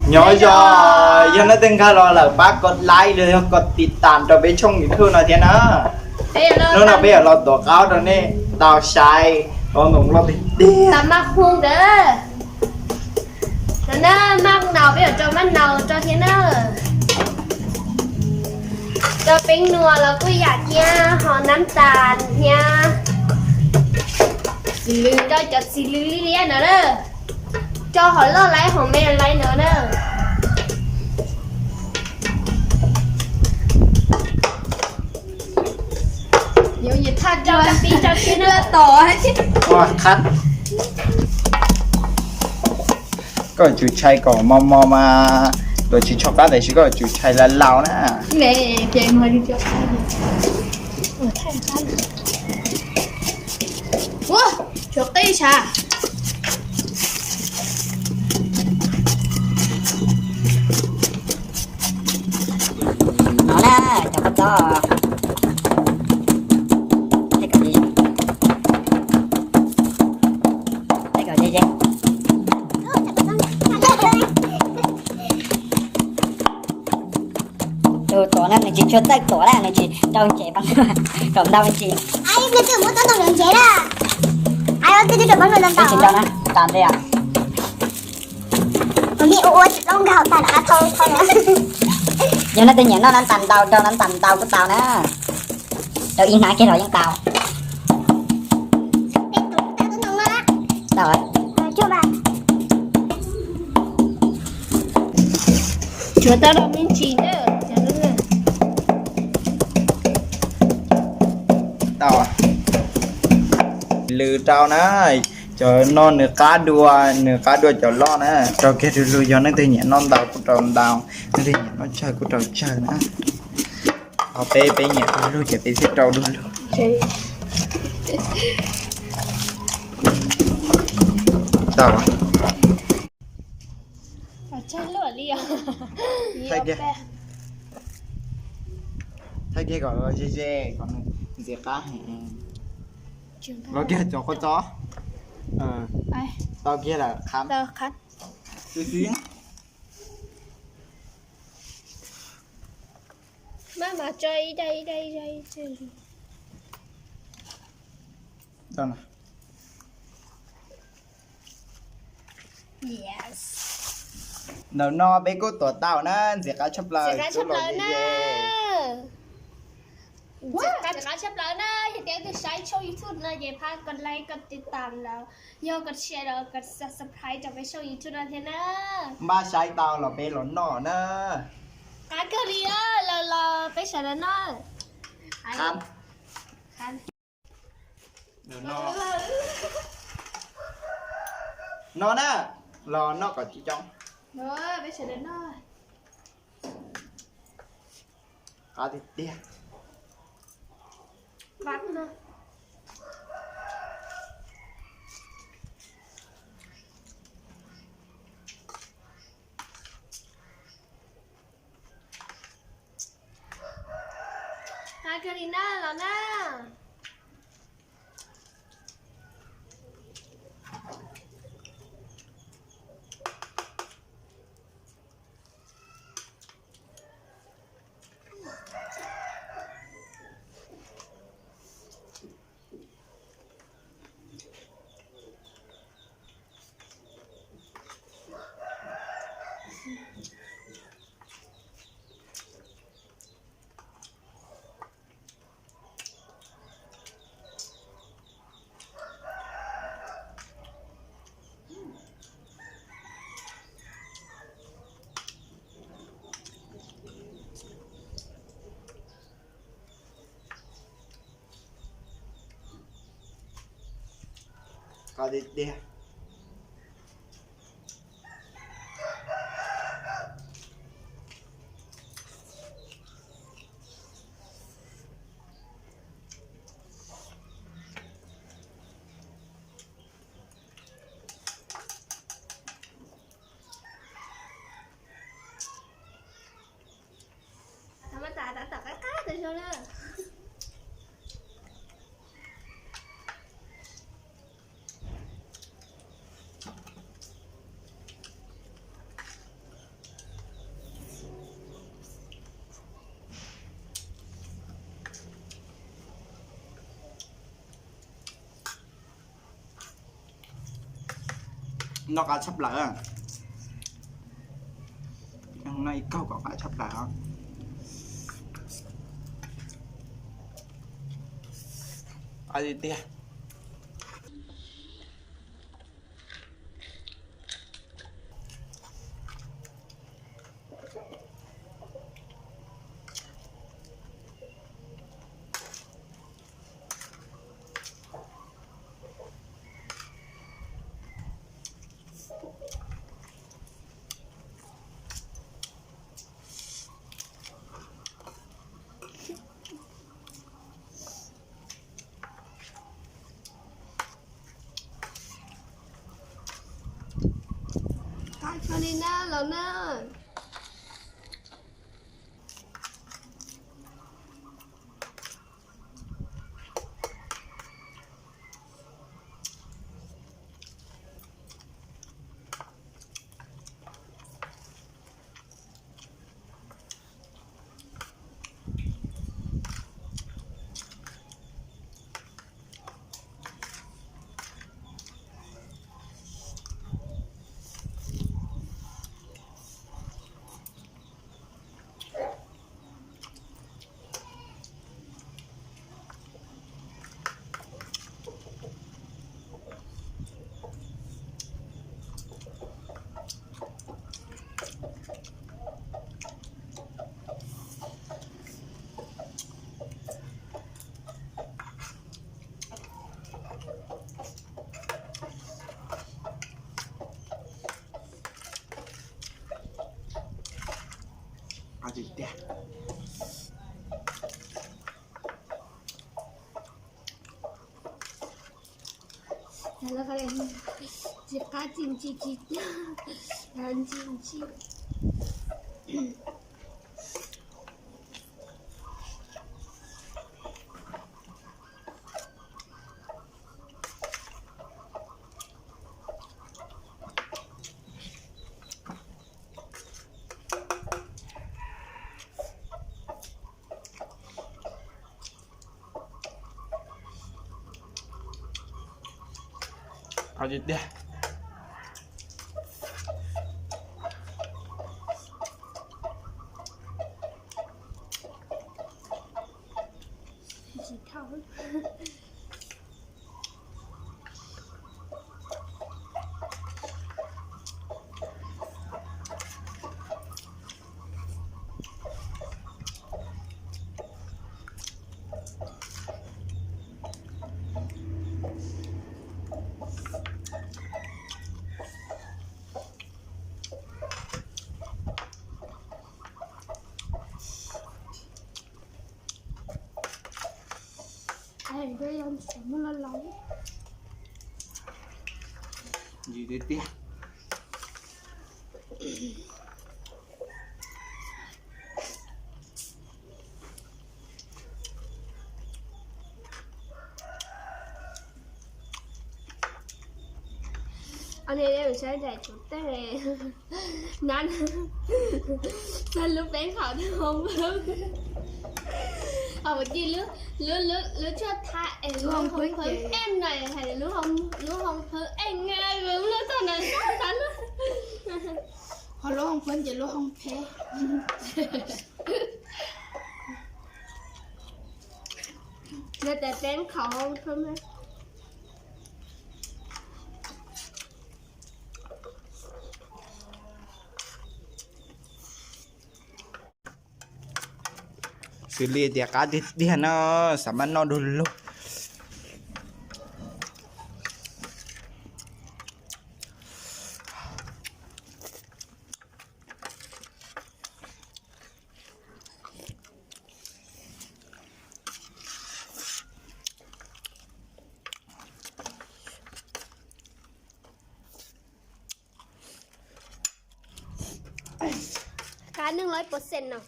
Nyob zoo, yog nej twb nkag los lawm pab kos like los yog kos tiv tam rau peb tshooj YouTube no thiab na. Hnub no peb yuav los tuav qaub rau nej tau saib qos ntoo loj tiag tiag. Maj hwj ntawd, maj naus peb yuav rau maj naus rau thiab na. Rau peeb nua los kuj yam thiab, ho nab tas thiab, rau cov txiv lws liab liab no na. Rau hom loj laib hom me laib no na. Yuav thaj rau pib rau thiab na. Koj tsum tshai kom mos mos mas luag tsis tshua qab, tiam sis koj tsum tshai laus laus na. Tshuav qib sas. No na, cov kua txob. Tus tuav no nws tsis tshua txawj tuav na, nws tsis rau ntsev, kom ntau me ntsis. Tsis rau na, tas ntej. Yog nej twg nyiam noj nab tas ntau, rau nab tas ntau kuj tau na. Rau ib hnab kiag los yeej tau. Tau. Tshuav tau los me ntsis na. Tau. Lws rau na, cov no nws qab dua, nws qab dua cov loj na. Rau kiag du lug, yog nej twg nyiam noj ntau kuj rau ntau, nej twg nyiam noj tsawg kuj rau tsawg na. Ho peb, peb nyiam du lug ces peb thiaj rau du lug. Tau. Thaij kiag, thaij kiag kom ze ze, kom nws ntxiv qab heev. Los kiag cov kua txob. Tau kiag lawm, qhab. Xwb xwb. Maj mam tso ib daim ib daim ib daim. Ntawm no peb kuj tuav tau na, ntxim qab tshaj plaws. Ntxim qab tshaj plaws na, yog tias twg saib tshooj YouTube no ces pab kos like, kos tiv tam los yog kos share los kos subscribe rau peb tshooj YouTube no thiab na. Npaj saib tau los peb los noj na. Qab kawg li, los los peb sawv daws noj. No na, los noj kom coob coob. Qab tiag tiag. Qab kawg li na los na. Qab tiag tiag. Tau qab tshaj plaws. Noj ib kaug kom qab tshaj plaws os. Qab tiag tiag. Qab tshaj li na los na. Qab tiag tiag. Tsis qab tsis ntsim tsis tiag, ntsim ntsim. Qab tiag tiag. Ntsim tiag tiag. Saib nraim tsov tej na, txog lub peeb qhov hoo phwb, ho mus ci lub, lub, lub tshuaj thab es lub hoo phwb eej na, hais lub hoo phwb eej, lub txog na, ho lub hoo phwb ces lub hoo phem. Yog tias peeb qhov hoo phwb. Xws li tias qab tiag tiag no, xav mas noj du lug. Qab neeg loj ib puas xees no.